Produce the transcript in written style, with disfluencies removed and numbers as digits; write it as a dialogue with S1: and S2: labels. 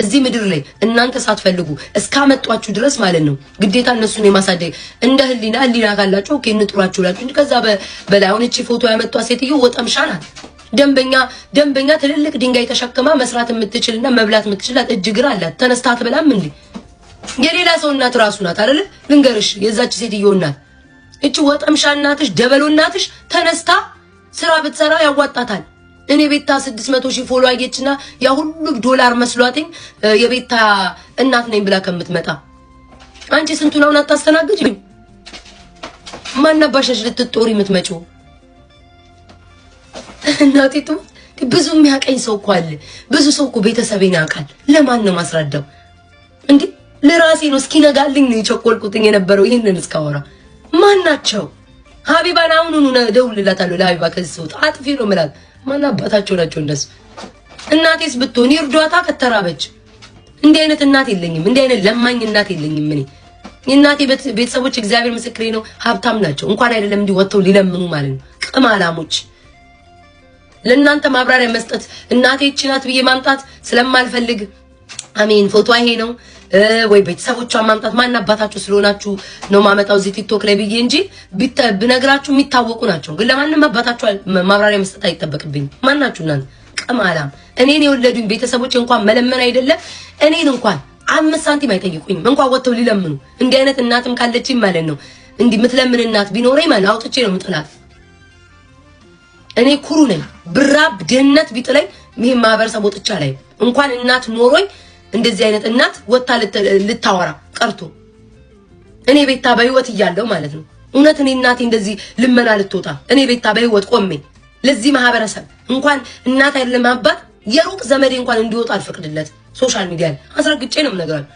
S1: እዚህ ምድር ላይ እናንተ ሳትፈልጉ እስካመጧችሁ ድረስ ማለት ነው ግዴታ እነሱን የማሳደግ እንደ ህሊና ህሊና ካላችሁ okay እንጥሯችሁ ላችሁ እንጂ ከዛ በላይ አሁን እቺ ፎቶ ያመጧ ሴትዮ ወጠምሻ ናት። ደንበኛ ደንበኛ ትልልቅ ድንጋይ ተሸክማ መስራት የምትችልና መብላት የምትችላት እጅ እግር አላት። ተነስታ አትበላም እንዴ? የሌላ ሰው እናት ራሱ ናት አይደለ? ልንገርሽ፣ የዛች ሴትዮ እናት እቺ ወጠምሻ እናትሽ፣ ደበሎ እናትሽ ተነስታ ስራ ብትሰራ ያዋጣታል። እኔ ቤታ 600 ሺህ follow አየችና ያ ሁሉ ዶላር መስሏትኝ የቤታ እናት ነኝ ብላ ከምትመጣ አንቺ ስንቱን አሁን አታስተናግጅም? ማናባሽ ነሽ ልትጦሪ የምትመጪው? እናቴ ትሙት ብዙ የሚያቀኝ ሰው እኮ አለ። ብዙ ሰው እኮ ቤተሰቤን ያውቃል። ለማን ነው ማስረዳው እንዴ? ለራሴ ነው እስኪነጋልኝ ነው የቸኮልኩትኝ የነበረው ይህንን እስካወራ። ማን ናቸው? ሀቢባን አሁኑኑ እደውልላታለሁ ለሀቢባ ከዚህ ስወጣ አጥፊ ነው የምላት። ማን አባታቸው ናቸው እንደሱ? እናቴስ ብትሆን ይርዷታ ከተራበች። እንዲህ አይነት እናት የለኝም። እንዲህ አይነት ለማኝ እናት የለኝም። እኔ የእናቴ ቤተሰቦች እግዚአብሔር ምስክሬ ነው ሀብታም ናቸው። እንኳን አይደለም እንዲህ ወጥተው ሊለምኑ ማለት ነው። ቅማላሞች። ለእናንተ ማብራሪያ መስጠት እናቴ ይህች ናት ብዬ ማምጣት ስለማልፈልግ አሜን ፎቶ ይሄ ነው ወይ ቤተሰቦቿን ማምጣት ማን አባታችሁ ስለሆናችሁ ነው ማመጣው እዚህ ቲክቶክ ላይ ብዬ እንጂ ብነግራችሁ የሚታወቁ ናቸው። ግን ለማንም አባታችሁ ማብራሪያ መስጠት አይጠበቅብኝም። ማናችሁ እናንተ ቅማላም። እኔን የወለዱኝ ቤተሰቦች እንኳን መለመን አይደለም እኔን እንኳን 5 ሳንቲም አይጠይቁኝም። እንኳን ወጥተው ሊለምኑ። እንዲህ አይነት እናትም ካለችኝ ማለት ነው እንዲህ የምትለምን እናት ቢኖረኝ ማለት አውጥቼ ነው የምጥላት። እኔ ኩሩ ነኝ። ብራብ ድህነት ቢጥለኝ ይሄን ማህበረሰብ ወጥቻ ላይ እንኳን እናት ኖሮኝ እንደዚህ አይነት እናት ወታ ልታወራ ቀርቶ እኔ ቤታ በህይወት እያለሁ ማለት ነው። እውነት እኔ እናቴ እንደዚህ ልመና ልትወጣ እኔ ቤታ በህይወት ቆሜ ለዚህ ማህበረሰብ እንኳን እናት አይደለም አባት የሩቅ ዘመዴ እንኳን እንዲወጣ አልፈቅድለት። Social media ላይ አስረግጬ ነው የምነግራችሁ።